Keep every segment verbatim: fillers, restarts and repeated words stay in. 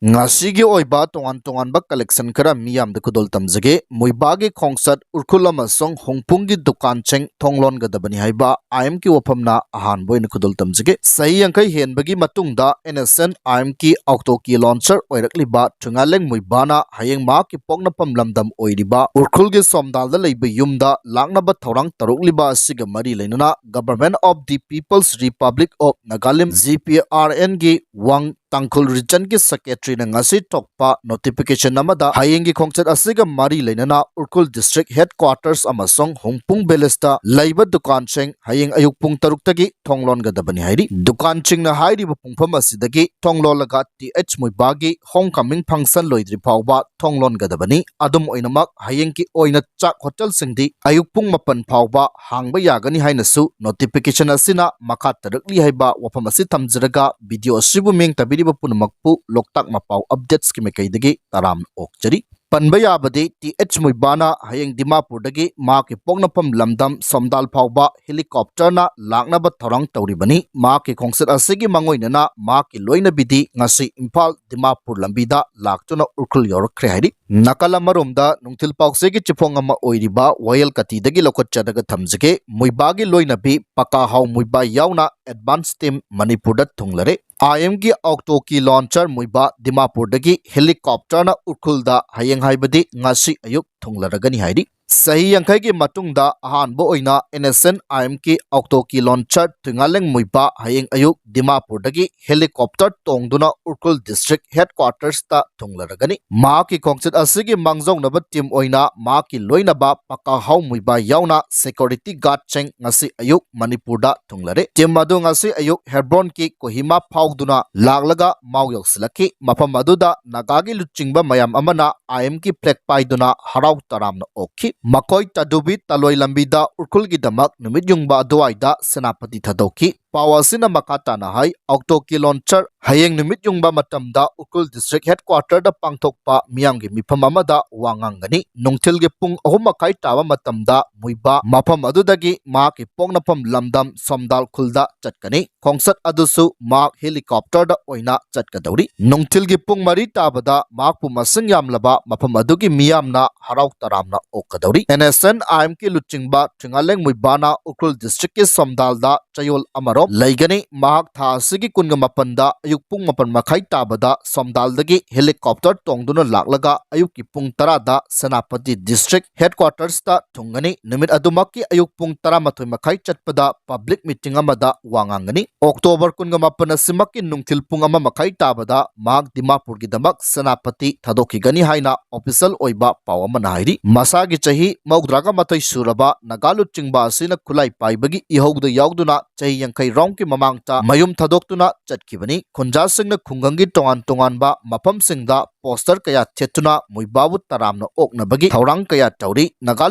ꯉꯁꯤꯒꯤ ꯑꯣꯏꯕ ꯇꯣꯉꯥꯟ ꯇꯣꯉꯥꯟꯕ collection ꯈꯔ ꯃꯤꯌꯥꯝꯗ ꯈꯨꯗꯣꯜ ꯇꯝꯖꯒꯦ꯫ ꯃꯨꯏꯕꯥꯒꯤ ꯈꯣꯡꯆꯠ ꯎꯔꯈꯨꯜ ꯑꯃꯁꯨꯡ ꯍꯣꯡꯄꯨꯡꯒꯤ ꯗꯨꯀꯥꯟꯁꯤꯡ ꯊꯣꯡ ꯂꯣꯟꯒꯗꯕꯅꯤ ꯍꯥꯏꯕ ꯑꯥꯏ ꯑꯦꯝꯒꯤ ꯋꯥꯐꯝꯅ ꯑꯍꯥꯟꯕ ꯑꯣꯏꯅ ꯈꯨꯗꯣꯜ ꯇꯝꯖꯒꯦ꯫ ꯆꯍꯤ ꯌꯥꯡꯈꯩ ꯍꯦꯟꯕꯒꯤ ꯃꯇꯨꯡꯗ ꯑꯦꯟ ꯑꯦꯁ ꯑꯦꯟ ꯑꯥꯏ ꯑꯦꯝꯒꯤ ꯑꯣꯛꯇꯣꯒꯤ launcher ꯑꯣꯏꯔꯛꯂꯤꯕ ꯊꯣꯏꯉꯥꯂꯦꯡ ꯃꯨꯏꯕꯥꯅ ꯍꯌꯦꯡ ꯃꯍꯥꯛꯀꯤ ꯄꯣꯛꯅꯐꯝ ꯂꯝꯗꯝ ꯑꯣꯏꯔꯤꯕ ꯎꯔꯈꯨꯜꯒꯤ ꯁꯣꯝꯗꯥꯜꯗ ꯂꯩꯕ ꯌꯨꯝꯗ ꯂꯥꯛꯅꯕ ꯊꯧꯔꯥꯡ ꯇꯧꯔꯛꯂꯤꯕ ꯑꯁꯤꯒ ꯃꯔꯤ ꯂꯩꯅꯅ Government of the People's Republic of Nagalim, G P R ꯑꯦꯟꯒꯤ ꯋꯥꯡ ꯇꯥꯡꯈꯨꯜ regionꯒꯤ secretaryꯅ ꯉꯁꯤ ꯊꯣꯛꯄ notification ꯑꯃꯗ ꯍꯌꯦꯡꯒꯤ ꯈꯣꯡꯆꯠ ꯑꯁꯤꯒ ꯃꯔꯤ ꯂꯩꯅꯅ ꯎꯔꯈꯨꯜ district headquarters ꯑꯃꯁꯨꯡ ꯍꯣꯡꯄꯨꯡ villageꯇ ꯂꯩꯕ ꯗꯨꯀꯥꯟꯁꯤꯡ ꯍꯌꯦꯡ ꯑꯌꯨꯛ ꯄꯨꯡ ꯇꯔꯨꯛꯇꯒꯤ ꯊꯣꯡ ꯂꯣꯟꯒꯗꯕꯅꯤ ꯍꯥꯏꯔꯤ꯫ ꯗꯨꯀꯥꯟꯁꯤꯡꯅ ꯍꯥꯏꯔꯤꯕ ꯄꯨꯡꯐꯝ ꯑꯁꯤꯗꯒꯤ ꯊꯣꯡ ꯂꯣꯜꯂꯒ ꯇꯤ ꯑꯩꯆ ꯃꯨꯏꯕꯥꯒꯤ home coming function ꯂꯣꯏꯗ꯭ꯔꯤ ꯐꯥꯎꯕ ꯊꯣꯡ ꯂꯣꯟꯒꯗꯕꯅꯤ꯫ ꯑꯗꯨꯝ ꯑꯣꯏꯅꯃꯛ, ꯍꯌꯦꯡꯒꯤ ꯑꯣꯏꯅ ꯆꯥꯛ ꯍꯣꯇꯦꯜꯁꯤꯡꯗꯤ ꯑꯌꯨꯛ ꯄꯨꯡ ꯃꯥꯄꯟ ꯐꯥꯎꯕ ꯍꯥꯡꯕ ꯌꯥꯒꯅꯤ ꯍꯥꯏꯅꯁꯨ notification ꯑꯁꯤꯅ ꯃꯈꯥ ꯇꯥꯔꯛꯂꯤ ꯍꯥꯏꯕ ꯋꯥꯐꯝ ꯑꯁꯤ ꯊꯝꯖꯔꯒ, video ꯑꯁꯤꯕꯨ ꯃꯤꯠꯌꯦꯡ ꯇꯥꯕꯤꯔꯤꯕ ꯄꯨꯝꯅꯃꯛꯄꯨ ꯂꯣꯛꯇꯥꯛ ꯃꯄꯥꯎ updatesꯀꯤ ꯃꯥꯏꯀꯩꯗꯒꯤ ꯇꯔꯥꯝꯅ ꯑꯣꯛꯆꯔꯤ꯫ ꯄꯟꯕ ꯌꯥꯕꯗꯤ, ꯇꯤ ꯑꯩꯆ ꯃꯨꯏꯕꯥꯅ ꯍꯌꯦꯡ ꯗꯤꯃꯥꯄꯨꯔꯗꯒꯤ ꯃꯍꯥꯛꯀꯤ ꯄꯣꯛꯅꯐꯝ ꯂꯝꯗꯝ ꯁꯣꯝꯗꯥꯜ ꯐꯥꯎꯕ helicopterꯅ ꯂꯥꯛꯅꯕ ꯊꯧꯔꯥꯡ ꯇꯧꯔꯤꯕꯅꯤ꯫ ꯃꯍꯥꯛꯀꯤ ꯈꯣꯡꯆꯠ ꯑꯁꯤꯒꯤ ꯃꯥꯡꯑꯣꯏꯅꯅ ꯃꯍꯥꯛꯀꯤ ꯂꯣꯏꯅꯕꯤꯗꯤ ꯉꯁꯤ ꯏꯝꯐꯥꯜ ꯗꯤꯃꯥꯄꯨꯔ ꯂꯝꯕꯤꯗ ꯂꯥꯛꯇꯨꯅ ꯎꯔꯈꯨꯜ ꯌꯧꯔꯛꯈ꯭ꯔꯦ ꯍꯥꯏꯔꯤ꯫ ꯅꯥꯀꯜ ꯑꯃꯔꯣꯝꯗ, ꯅꯨꯡꯊꯤꯜ ꯄꯥꯎꯆꯦꯒꯤ ꯆꯤꯐꯣꯡ ꯑꯃ ꯑꯣꯏꯔꯤꯕ ꯋꯥꯌꯦꯜ ꯀꯇꯤꯗꯒꯤ ꯂꯧꯈꯠꯆꯔꯒ ꯊꯝꯖꯒꯦ꯫ ꯃꯨꯏꯕꯥꯒꯤ ꯂꯣꯏꯅꯕꯤ ꯄꯀꯥ ꯍꯥꯎ ꯃꯨꯏꯕꯥ ꯌꯥꯎꯅ advance team ꯃꯅꯤꯄꯨꯔꯗ ꯊꯨꯡꯂꯔꯦ꯫ ꯑꯥꯏ ꯑꯦꯝꯒꯤ ꯑꯣꯛꯇꯣꯒꯤ launcher ꯃꯨꯏꯕꯥ ꯗꯤꯃꯥꯄꯨꯔꯗꯒꯤ helicopterꯅ ꯎꯔꯈꯨꯜꯗ ꯍꯌꯦꯡ, ꯍꯥꯏꯕꯗꯤ ꯉꯁꯤ ꯑꯌꯨꯛ ꯊꯨꯡꯂꯔꯒꯅꯤ ꯍꯥꯏꯔꯤ꯫ ꯆꯍꯤ ꯌꯥꯡꯈꯩꯒꯤ ꯃꯇꯨꯡꯗ ꯑꯍꯥꯟꯕ ꯑꯣꯏꯅ ꯑꯦꯟ ꯑꯦꯁ ꯑꯦꯟ ꯑꯥꯏ ꯑꯦꯝꯒꯤ ꯑꯣꯛꯇꯣꯒꯤ launcher ꯊꯣꯏꯉꯥꯂꯦꯡ ꯃꯨꯏꯕꯥ ꯍꯌꯦꯡ ꯑꯌꯨꯛ ꯗꯤꯃꯥꯄꯨꯔꯗꯒꯤ helicopter ꯇꯣꯡꯗꯨꯅ ꯎꯔꯈꯨꯜ district headquartersꯇ ꯊꯨꯡꯂꯔꯒꯅꯤ꯫ ꯃꯍꯥꯛꯀꯤ ꯈꯣꯡꯆꯠ ꯑꯁꯤꯒꯤ ꯃꯥꯡꯖꯧꯅꯕ team ꯑꯣꯏꯅ ꯃꯍꯥꯛꯀꯤ ꯂꯣꯏꯅꯕ ꯄꯀꯥ ꯍꯥꯎ ꯃꯨꯏꯕꯥ ꯌꯥꯎꯅ security guardꯁꯤꯡ ꯉꯁꯤ ꯑꯌꯨꯛ ꯃꯅꯤꯄꯨꯔꯗ ꯊꯨꯡꯂꯔꯦ꯫ Team ꯑꯗꯨ ꯉꯁꯤ ꯑꯌꯨꯛ ꯍꯦꯕ꯭ꯔꯣꯟꯒꯤ ꯀꯣꯍꯤꯃꯥ ꯐꯥꯎꯗꯨꯅ ꯂꯥꯛꯂꯒ ꯃꯥꯎ ꯌꯧꯁꯤꯜꯂꯛꯈꯤ꯫ ꯃꯐꯝ ꯑꯗꯨꯗ ꯅꯥꯒꯥꯒꯤ ꯂꯨꯆꯤꯡꯕ ꯃꯌꯥꯝ ꯑꯃꯅ ꯑꯥꯏ ꯑꯦꯝꯒꯤ flag ꯄꯥꯏꯗꯨꯅ ꯍꯔꯥꯎ ꯇꯔꯥꯝꯅ ꯑꯣꯛꯈꯤ꯫ ꯃꯈꯣꯏ ꯇꯗꯨꯕꯤ ꯇꯥꯂꯣꯏ ꯂꯝꯕꯤꯗ ꯎꯔꯈꯨꯜꯒꯤꯗꯃꯛ ꯅꯨꯃꯤꯠ ꯌꯨꯡꯕ ꯑꯗꯨꯋꯥꯏꯗ ꯁꯦꯅꯥꯄꯇꯤ ꯊꯥꯗꯣꯛꯈꯤ꯫ ꯄꯥꯎ ꯑꯁꯤꯅ ꯃꯈꯥ ꯇꯥꯅ ꯍꯥꯏ, ꯑꯣꯛꯇꯣꯒꯤ ꯂꯣꯟꯆꯔ ꯍꯌꯦꯡ ꯅꯨꯃꯤꯠ ꯌꯨꯡꯕ ꯃꯇꯝꯗ ꯎꯈ꯭ꯔꯨꯜ ꯗꯤꯁꯇ꯭ꯔꯤꯛ ꯍꯦꯗꯀ꯭ꯋꯥꯇꯔꯗ ꯄꯥꯡꯊꯣꯛꯄ ꯃꯤꯌꯥꯝꯒꯤ ꯃꯤꯐꯝ ꯑꯃꯗ ꯋꯥ ꯉꯥꯡꯒꯅꯤ꯫ ꯅꯨꯡꯊꯤꯜꯒꯤ ꯄꯨꯡ ꯑꯍꯨꯝ ꯃꯈꯥꯏ ꯇꯥꯕ ꯃꯇꯝꯗ ꯃꯨꯏꯕꯥ ꯃꯐꯝ ꯑꯗꯨꯗꯒꯤ ꯃꯍꯥꯛꯀꯤ ꯄꯣꯛꯅꯐꯝ ꯂꯝꯗꯝ ꯁꯣꯝꯗꯥꯜ ꯈꯨꯜꯗ ꯆꯠꯀꯅꯤ꯫ ꯈꯣꯡꯆꯠ ꯑꯗꯨꯁꯨ ꯃꯍꯥꯛ ꯍꯦꯂꯤꯀꯣꯞꯇꯔꯗ ꯑꯣꯏꯅ ꯆꯠꯀꯗꯧꯔꯤ꯫ ꯅꯨꯡꯊꯤꯜꯒꯤ ꯄꯨꯡ ꯃꯔꯤ ꯇꯥꯕꯗ ꯃꯍꯥꯛꯄꯨ ꯃꯁꯤꯡ ꯌꯥꯝꯂꯕ ꯃꯐꯝ ꯑꯗꯨꯒꯤ ꯃꯤꯌꯥꯝꯅ ꯍꯔꯥꯎ ꯇꯔꯥꯝꯅ ꯑꯣꯛꯀꯗꯧꯔꯤ꯫ ꯑꯦꯟ ꯑꯦꯁ ꯑꯦꯟ ꯑꯥꯏ ꯑꯦꯝꯒꯤ ꯂꯨꯆꯤꯡꯕ ꯊ꯭ꯔꯤꯉꯥꯂꯦꯡ ꯃꯨꯏꯕꯥꯅ ꯎꯈ꯭ꯔꯨꯜ ꯗꯤꯁꯇ꯭ꯔꯤꯛꯀꯤ ꯁꯣꯝꯗꯥꯜꯗ ꯆꯌꯣꯜ ꯑꯃꯔꯣꯝ ꯂꯩꯒꯅꯤ꯫ ꯃꯍꯥꯛ ꯊꯥ ꯑꯁꯤꯒꯤ ꯀꯨꯟꯒ ꯃꯥꯄꯟꯗ ꯑꯌꯨꯛ ꯄꯨꯡ ꯃꯥꯄꯟ ꯃꯈꯥꯏ ꯇꯥꯕꯗ ꯁꯣꯝꯗꯥꯜꯗꯒꯤ ꯍꯦꯂꯤꯀꯣꯞꯇꯔ ꯇꯣꯡꯗꯨꯅ ꯂꯥꯛꯂꯒ ꯑꯌꯨꯛꯀꯤ ꯄꯨꯡ ꯇꯔꯥꯗ ꯁꯦꯅꯥꯄꯇꯤ ꯗꯤꯁꯇ꯭ꯔꯤꯛ ꯍꯦꯗꯀ꯭ꯋꯥꯇꯔꯁꯇ ꯊꯨꯡꯒꯅꯤ꯫ ꯅꯨꯃꯤꯠ ꯑꯗꯨꯃꯛꯀꯤ ꯑꯌꯨꯛ ꯄꯨꯡ ꯇꯔꯥꯃꯥꯊꯣꯏ ꯃꯈꯥꯏ ꯆꯠꯄꯗ ꯄꯕ꯭ꯂꯤꯛ ꯃꯤꯇꯤꯡ ꯑꯃꯗ ꯋꯥ ꯉꯥꯡꯒꯅꯤ꯫ ꯑꯣꯛꯇꯣꯕꯔ ꯀꯨꯟꯒ ꯃꯥꯄꯟ ꯑꯁꯤꯃꯛꯀꯤ ꯅꯨꯡꯊꯤꯜ ꯄꯨꯡ ꯑꯃ ꯃꯈꯥꯏ ꯇꯥꯕꯗ ꯃꯍꯥꯛ ꯗꯤꯃꯥꯄꯨꯔꯒꯤꯗꯃꯛ ꯁꯦꯅꯥꯄꯇꯤ ꯊꯥꯗꯣꯛꯈꯤꯒꯅꯤ ꯍꯥꯏꯅ ꯑꯣꯐꯤꯁꯤꯌꯦꯜ ꯑꯣꯏꯕ ꯄꯥꯎ ꯑꯃꯅ ꯍꯥꯏꯔꯤ꯫ ꯃꯁꯥꯒꯤ ꯆꯍꯤ ꯃꯧꯗ꯭ꯔꯥꯒ ꯃꯥꯊꯣꯏ ꯁꯨꯔꯕ ꯅꯥꯒꯥ ꯂꯨꯆꯤꯡꯕ ꯑꯁꯤꯅ ꯈꯨꯠꯂꯥꯏ ꯄꯥꯏꯕꯒꯤ ꯏꯍꯧꯗ ꯌꯥꯎꯗꯨꯅ ꯆꯍꯤ ꯌꯥꯡꯈꯩ ꯔꯣꯝꯒꯤ ꯃꯃꯥꯡꯗ ꯃꯌꯨꯝ ꯊꯥꯗꯣꯛꯇꯨꯅ ꯆꯠꯈꯤꯕꯅꯤ꯫ ꯈꯨꯟꯖꯥꯁꯤꯡꯅ ꯈꯨꯡꯒꯪꯒꯤ ꯇꯣꯉꯥꯟ ꯇꯣꯉꯥꯟꯕ ꯃꯐꯝꯁꯤꯡꯗ ꯄꯣꯁꯇꯔ ꯀꯌꯥ ꯊꯦꯠꯇꯨꯅ ꯃꯨꯏꯕꯥꯕꯨ ꯇꯔꯥꯝꯅ ꯑꯣꯛꯅꯕꯒꯤ ꯊꯧꯔꯥꯡ ꯀꯌꯥ ꯇꯧꯔꯤ꯫ ꯅꯥꯒꯥ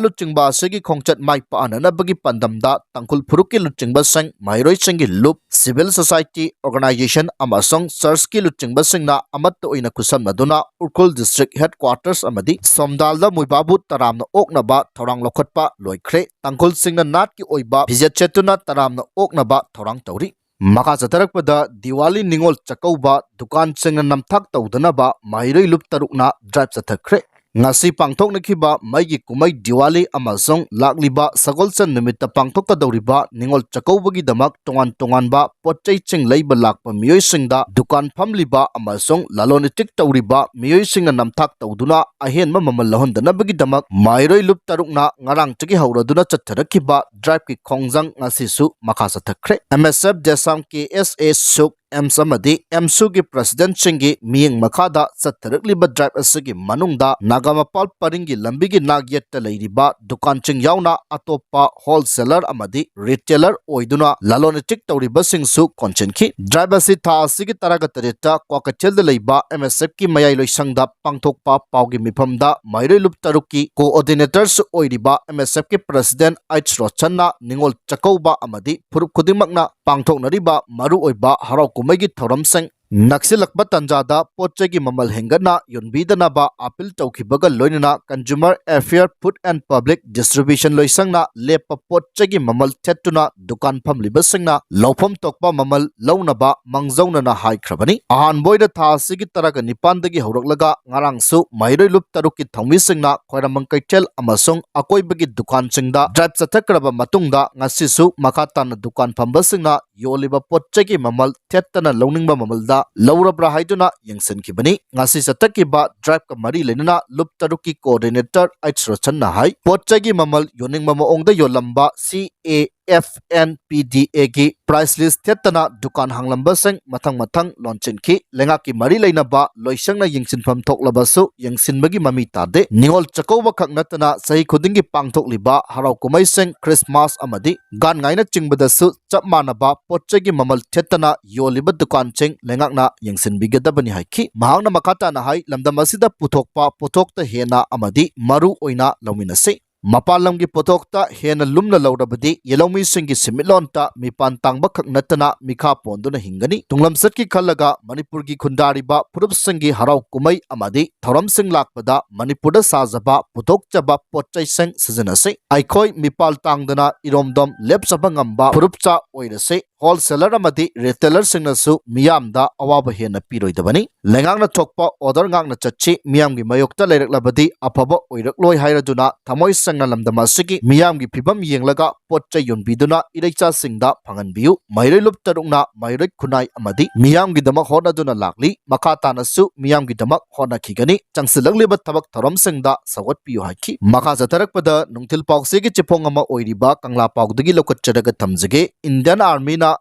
ꯂꯨꯆꯤꯡꯕ ꯑꯁꯤꯒꯤ ꯈꯣꯡꯆꯠ ꯃꯥꯏ ꯄꯥꯛꯍꯟꯅꯕꯒꯤ ꯄꯥꯟꯗꯝꯗ ꯇꯥꯡꯈꯨꯜ ꯐꯨꯔꯨꯞꯀꯤ ꯂꯨꯆꯤꯡꯕꯁꯤꯡ, ꯃꯍꯩꯔꯣꯏꯁꯤꯡꯒꯤ ꯂꯨꯞ, ꯁꯤꯚꯤꯜ ꯁꯣꯁꯥꯏꯇꯤ ꯑꯣꯔꯒꯅꯥꯏꯖꯦꯁꯟ ꯑꯃꯁꯨꯡ ꯆꯔꯆꯀꯤ ꯂꯨꯆꯤꯡꯕꯁꯤꯡꯅ ꯑꯃꯠꯇ ꯑꯣꯏꯅ ꯈꯨꯠꯁꯝꯅꯗꯨꯅ ꯎꯈ꯭ꯔꯨꯜ ꯗꯤꯁꯇ꯭ꯔꯤꯛ ꯍꯦꯗꯀ꯭ꯋꯥꯇꯔꯁ ꯑꯃꯗꯤ ꯁꯣꯝꯗꯥꯜꯗ ꯃꯨꯏꯕꯥꯕꯨ ꯇꯔꯥꯝꯅ ꯑꯣꯛꯅꯕ ꯊꯧꯔꯥꯡ ꯂꯧꯈꯠꯄ ꯂꯣꯏꯈ꯭ꯔꯦ꯫ ꯇꯥꯡꯈꯨꯜꯁꯤꯡꯅ ꯅꯥꯠꯀꯤ ꯑꯣꯏꯕ ꯐꯤꯖꯦꯠ ꯁꯦꯠꯇꯨꯅ ꯇꯔꯥꯝꯅ ꯑꯣꯛꯅꯕ ꯊꯧꯔꯥꯡ ꯇꯧꯔꯤ꯫ ꯃꯈꯥ ꯆꯠꯊꯔꯛꯄꯗ ꯗꯤꯋꯥꯂꯤ ꯅꯤꯉꯣꯜ ꯆꯥꯛꯀꯧꯕ ꯗꯨꯀꯥꯟꯁꯤꯡꯅ ꯅꯝꯊꯥꯛ ꯇꯧꯗꯅꯕ ꯃꯍꯩꯔꯣꯏ ꯂꯨꯞ ꯇꯔꯨꯛꯅ ꯗ꯭ꯔꯥꯏꯚ ꯆꯠꯊꯈ꯭ꯔꯦ꯫ ꯉꯁꯤ ꯄꯥꯡꯊꯣꯛꯅꯈꯤꯕ ꯃꯩꯒꯤ ꯀꯨꯝꯍꯩ ꯗꯤꯋꯥꯂꯤ ꯑꯃꯁꯨꯡ ꯂꯥꯛꯂꯤꯕ ꯁꯒꯣꯜꯁꯦꯟ ꯅꯨꯃꯤꯠꯇ ꯄꯥꯡꯊꯣꯛꯀꯗꯧꯔꯤꯕ ꯅꯤꯉꯣꯜ ꯆꯥꯛꯀꯧꯕꯒꯤꯗꯃꯛ ꯇꯣꯉꯥꯟ ꯇꯣꯉꯥꯟꯕ ꯄꯣꯠ ꯆꯩꯁꯤꯡ ꯂꯩꯕ ꯂꯥꯛꯄ ꯃꯤꯑꯣꯏꯁꯤꯡꯗ ꯗꯨꯀꯥꯟ ꯐꯝꯂꯤꯕ ꯑꯃꯁꯨꯡ ꯂꯂꯣꯟ ꯏꯇꯤꯛ ꯇꯧꯔꯤꯕ ꯃꯤꯑꯣꯏꯁꯤꯡꯅ ꯅꯝꯊꯥꯛ ꯇꯧꯗꯨꯅ ꯑꯍꯦꯟꯕ ꯃꯃꯜ ꯂꯧꯍꯟꯗꯅꯕꯒꯤꯗꯃꯛ ꯃꯍꯩꯔꯣꯏ ꯂꯨꯞ ꯇꯔꯨꯛꯅ ꯉꯔꯥꯡꯗꯒꯤ ꯍꯧꯔꯗꯨꯅ ꯆꯠꯊꯔꯛꯈꯤꯕ ꯗ꯭ꯔꯥꯏꯚꯀꯤ ꯈꯣꯡꯖꯪ ꯉꯁꯤꯁꯨ ꯃꯈꯥ ꯆꯠꯊꯈ꯭ꯔꯦ꯫ ꯑꯦꯝ ꯑꯦꯁ ꯑꯦꯐ ꯗꯦꯁꯥꯝ, ꯀꯦ ꯑꯦꯁ ꯑꯦ ꯁꯨꯛ, ꯑꯦꯝꯁ ꯑꯃꯗꯤ ꯑꯦꯝꯁꯨꯒꯤ ꯄ꯭ꯔꯦꯁꯤꯗꯦꯟꯠꯁꯤꯡꯒꯤ ꯃꯤꯠꯌꯦꯡ ꯃꯈꯥꯗ ꯆꯠꯊꯔꯛꯂꯤꯕ ꯗ꯭ꯔꯥꯏꯚ ꯑꯁꯤꯒꯤ ꯃꯅꯨꯡꯗ ꯅꯥꯒꯥꯃꯄꯥꯜ ꯄꯔꯤꯡꯒꯤ ꯂꯝꯕꯤꯒꯤ ꯅꯥꯛꯌꯦꯠꯇ ꯂꯩꯔꯤꯕ ꯗꯨꯀꯥꯟꯁꯤꯡ ꯌꯥꯎꯅ ꯑꯇꯣꯞꯄ ꯍꯣꯜꯁꯦꯂꯔ ꯑꯃꯗꯤ ꯔꯤꯇꯦꯂꯔ ꯑꯣꯏꯗꯨꯅ ꯂꯂꯣꯟ ꯏꯇꯤꯛ ꯇꯧꯔꯤꯕꯁꯤꯡꯁꯨ ꯀꯣꯟꯁꯤꯟꯈꯤ꯫ ꯗ꯭ꯔꯥꯏꯚ ꯑꯁꯤ ꯊꯥ ꯑꯁꯤꯒꯤ ꯇꯔꯥꯒ ꯇꯔꯦꯠꯇ ꯀ꯭ꯋꯥꯀꯩꯊꯦꯜꯗ ꯂꯩꯕ ꯑꯦꯝ ꯑꯦꯁ ꯑꯦꯐꯀꯤ ꯃꯌꯥꯏ ꯂꯣꯏꯁꯪꯗ ꯄꯥꯡꯊꯣꯛꯄ ꯄꯥꯎꯒꯤ ꯃꯤꯐꯝꯗ ꯃꯩꯔꯣꯏ ꯂꯨꯞ ꯇꯔꯨꯛꯀꯤ ꯀꯣꯑꯣꯔꯗꯤꯅꯦꯇꯔꯁꯨ ꯑꯣꯏꯔꯤꯕ ꯑꯦꯝ ꯑꯦꯁ ꯑꯦꯐꯀꯤ ꯄ꯭ꯔꯦꯁꯤꯗꯦꯟꯠ ꯑꯩꯆ ꯔꯣꯁꯟꯅ ꯅꯤꯉꯣꯜ ꯆꯥꯛꯀꯧꯕ ꯑꯃꯗꯤ ꯐꯨꯔꯨꯞ ꯈꯨꯗꯤꯡꯃꯛꯅ ꯄꯥꯡꯊꯣꯛꯅꯔꯤꯕ ꯃꯔꯨꯑꯣꯏꯕ ꯍꯔꯥꯎ ꯀꯨꯝꯍꯩꯒꯤ ꯊꯧꯔꯝꯁꯤꯡ ꯅꯛꯁꯤꯜꯂꯛꯄ ꯇꯥꯟꯖꯥꯗ ꯄꯣꯠ ꯆꯩꯒꯤ ꯃꯃꯜ ꯍꯦꯟꯒꯠꯅ ꯌꯣꯟꯕꯤꯗꯅꯕ ꯑꯥꯄꯤꯜ ꯇꯧꯈꯤꯕꯒ ꯂꯣꯏꯅꯅ Consumer Affair, Food and Public Distribution ꯂꯣꯏꯁꯪꯅ ꯂꯦꯞꯄ ꯄꯣꯠ ꯆꯩꯒꯤ ꯃꯃꯜ ꯊꯦꯠꯇꯨꯅ ꯗꯨꯀꯥꯟ ꯐꯝꯂꯤꯕꯁꯤꯡꯅ ꯂꯧꯐꯝ ꯊꯣꯛꯄ ꯃꯃꯜ ꯂꯧꯅꯕ ꯃꯥꯡꯖꯧꯅꯅ ꯍꯥꯏꯈ꯭ꯔꯕꯅꯤ꯫ ꯑꯍꯥꯟꯕ ꯑꯣꯏꯅ ꯊꯥ ꯑꯁꯤꯒꯤ ꯇꯔꯥꯒ ꯅꯤꯄꯥꯟꯗꯒꯤ ꯍꯧꯔꯛꯂꯒ ꯉꯔꯥꯡꯁꯨ ꯃꯩꯔꯣꯏ ꯂꯨꯞ ꯇꯔꯨꯛꯀꯤ ꯊꯧꯃꯤꯁꯤꯡꯅ ꯈ꯭ꯋꯥꯏꯔꯝꯕꯟ ꯀꯩꯊꯦꯜ ꯑꯃꯁꯨꯡ ꯑꯀꯣꯏꯕꯒꯤ ꯗꯨꯀꯥꯟꯁꯤꯡꯗ ꯗ꯭ꯔꯥꯏꯚ ꯆꯠꯊꯈ꯭ꯔꯕ ꯃꯇꯨꯡꯗ ꯉꯁꯤꯁꯨ ꯃꯈꯥ ꯇꯥꯅ ꯗꯨꯀꯥꯟ ꯐꯝꯕꯁꯤꯡꯅ ꯌꯣꯜꯂꯤꯕ ꯄꯣꯠ ꯆꯩꯒꯤ ꯃꯃꯜ ꯊꯦꯠꯇꯅ ꯂꯧꯅꯤꯡꯕ ꯃꯃꯜꯗ ꯂꯧꯔꯕ꯭ꯔꯥ ꯍꯥꯏꯗꯨꯅ ꯌꯦꯡꯁꯤꯟꯈꯤꯕꯅꯤ꯫ ꯉꯁꯤ ꯆꯠꯊꯈꯤꯕ ꯗ꯭ꯔꯥꯏꯚꯀ ꯃꯔꯤ ꯂꯩꯅꯅ ꯂꯨꯞ ꯇꯔꯨꯛꯀꯤ ꯀꯣꯑꯣꯔꯗꯤꯅꯦꯇꯔ ꯑꯩꯆ ꯔꯣꯁꯟꯅ ꯍꯥꯏ, ꯄꯣꯠ ꯆꯩꯒꯤ ꯃꯃꯜ ꯌꯣꯟꯅꯤꯡꯕ ꯃꯑꯣꯡꯗ ꯌꯣꯜꯂꯝꯕ ꯁꯤ ꯑꯦ ꯑꯦꯐ ꯑꯦꯟ ꯄꯤ ꯗꯤ ꯑꯦꯒꯤ ꯄ꯭ꯔꯥꯏꯁ ꯂꯤꯁ ꯊꯦꯠꯇꯅ ꯗꯨꯀꯥꯟ ꯍꯥꯡꯂꯝꯕꯁꯤꯡ ꯃꯊꯪ ꯃꯊꯪ ꯂꯣꯟꯁꯤꯟꯈꯤ꯫ ꯂꯩꯉꯥꯛꯀꯤ ꯃꯔꯤ ꯂꯩꯅꯕ ꯂꯣꯏꯁꯪꯅ ꯌꯦꯡꯁꯤꯟꯐꯝ ꯊꯣꯛꯂꯕꯁꯨ ꯌꯦꯡꯁꯤꯟꯕꯒꯤ ꯃꯃꯤ ꯇꯥꯗꯦ꯫ ꯅꯤꯉꯣꯜ ꯆꯥꯛꯀꯧꯕ ꯈꯛ ꯅꯠꯇꯅ ꯆꯍꯤ ꯈꯨꯗꯤꯡꯒꯤ ꯄꯥꯡꯊꯣꯛꯂꯤꯕ ꯍꯔꯥꯎ ꯀꯨꯝꯍꯩꯁꯤꯡ, ꯈ꯭ꯔꯤꯁꯃꯥꯁ ꯑꯃꯗꯤ ꯒꯥꯟ ꯉꯥꯏꯅꯆꯤꯡꯕꯗꯁꯨ ꯆꯞ ꯃꯥꯟꯅꯕ ꯄꯣꯠ ꯆꯩꯒꯤ ꯃꯃꯜ ꯊꯦꯠꯇꯅ ꯌꯣꯜꯂꯤꯕ ꯗꯨꯀꯥꯟꯁꯤꯡ ꯂꯩꯉꯥꯛꯅ ꯌꯦꯡꯁꯤꯟꯕꯤꯒꯗꯕꯅꯤ ꯍꯥꯏꯈꯤ꯫ ꯃꯍꯥꯛꯅ ꯃꯈꯥ ꯇꯥꯅ ꯍꯥꯏ, ꯂꯝꯗꯝ ꯑꯁꯤꯗ ꯄꯨꯊꯣꯛꯄ ꯄꯣꯠꯊꯣꯛꯇ ꯍꯦꯟꯅ ꯑꯃꯗꯤ ꯃꯔꯨ ꯑꯣꯏꯅ ꯂꯧꯃꯤꯟꯅꯁꯤ꯫ ꯃꯄꯥꯟ ꯂꯝꯒꯤ ꯄꯣꯠꯊꯣꯛꯇ ꯍꯦꯟꯅ ꯂꯨꯝꯅ ꯂꯧꯔꯕꯗꯤ ꯌꯦꯜꯍꯧꯃꯤꯁꯤꯡꯒꯤ ꯁꯦꯟꯃꯤꯠꯂꯣꯟꯇ ꯃꯤꯄꯥꯟ ꯇꯥꯡꯕ ꯈꯛ ꯅꯠꯇꯅ ꯃꯤꯈꯥ ꯄꯣꯟꯗꯨꯅ ꯍꯤꯡꯒꯅꯤ꯫ ꯇꯨꯡꯂꯝꯆꯠꯀꯤ ꯈꯜꯂꯒ ꯃꯅꯤꯄꯨꯔꯒꯤ ꯈꯨꯟꯗꯥꯔꯤꯕ ꯐꯨꯔꯨꯞꯁꯤꯡꯒꯤ ꯍꯔꯥꯎ ꯀꯨꯝꯍꯩ ꯑꯃꯗꯤ ꯊꯧꯔꯝꯁꯤꯡ ꯂꯥꯛꯄꯗ ꯃꯅꯤꯄꯨꯔꯗ ꯁꯥꯖꯕ ꯄꯨꯊꯣꯛꯆꯕ ꯄꯣꯠ ꯆꯩꯁꯤꯡ ꯁꯤꯖꯤꯟꯅꯁꯤ꯫ ꯑꯩꯈꯣꯏ ꯃꯤꯄꯥꯜ ꯇꯥꯡꯗꯅ ꯏꯔꯣꯝꯗꯣꯝ ꯂꯦꯞꯆꯕ ꯉꯝꯕ ꯐꯨꯔꯨꯞꯆꯥ ꯑꯣꯏꯔꯁꯤ꯫ ꯍꯣꯜꯁꯦꯂꯔ ꯑꯃꯗꯤ ꯔꯤꯇꯦꯂꯔꯁꯤꯡꯅꯁꯨ ꯃꯤꯌꯥꯝꯗ ꯑꯋꯥꯕ ꯍꯦꯟꯅ ꯄꯤꯔꯣꯏꯗꯕꯅꯤ꯫ ꯂꯩꯉꯥꯛꯅ ꯊꯣꯛꯄ ꯑꯣꯔꯗꯔ ꯉꯥꯛꯅ ꯆꯠꯁꯤ꯫ ꯃꯤꯌꯥꯝꯒꯤ ꯃꯥꯌꯣꯛꯇ ꯂꯩꯔꯛꯂꯕꯗꯤ ꯑꯐꯕ ꯑꯣꯏꯔꯛꯂꯣꯏ ꯍꯥꯏꯔꯗꯨꯅ ꯊꯃꯣꯏ ꯁꯦꯡꯅ ꯂꯝꯗꯝ ꯑꯁꯤꯒꯤ ꯃꯤꯌꯥꯝꯒꯤ ꯐꯤꯕꯝ ꯌꯦꯡꯂꯒ ꯄꯣꯠ ꯆꯩ ꯌꯣꯟꯕꯤꯗꯨꯅ ꯏꯔꯩꯆꯥꯁꯤꯡꯗ ꯐꯪꯍꯟꯕꯤꯌꯨ꯫ ꯃꯩꯔꯣꯏ ꯂꯨꯞ ꯇꯔꯨꯛꯅ ꯃꯩꯔꯣꯏ ꯈꯨꯟꯅꯥꯏ ꯑꯃꯗꯤ ꯃꯤꯌꯥꯝꯒꯤꯗꯃꯛ ꯍꯣꯠꯅꯗꯨꯅ ꯂꯥꯛꯂꯤ꯫ ꯃꯈꯥ ꯇꯥꯅꯁꯨ ꯃꯤꯌꯥꯝꯒꯤꯗꯃꯛ ꯍꯣꯠꯅꯈꯤꯒꯅꯤ꯫ ꯆꯪꯁꯤꯜꯂꯛꯂꯤꯕ ꯊꯕꯛ ꯊꯧꯔꯝꯁꯤꯡꯗ ꯁꯧꯒꯠꯄꯤꯌꯨ ꯍꯥꯏꯈꯤ꯫ ꯃꯈꯥ ꯆꯠꯊꯔꯛꯄꯗ ꯅꯨꯡꯊꯤꯜ ꯄꯥꯎꯆꯦꯒꯤ ꯆꯦꯐꯣꯡ ꯑꯃ ꯑꯣꯏꯔꯤꯕ ꯀꯪꯂꯥ ꯄꯥꯎꯗꯒꯤ ꯂꯧꯈꯠꯆꯔꯒ ꯊꯝꯖꯒꯦ꯫ ꯏꯟꯗꯤꯌꯟ ꯑꯥꯔꯃꯤꯅ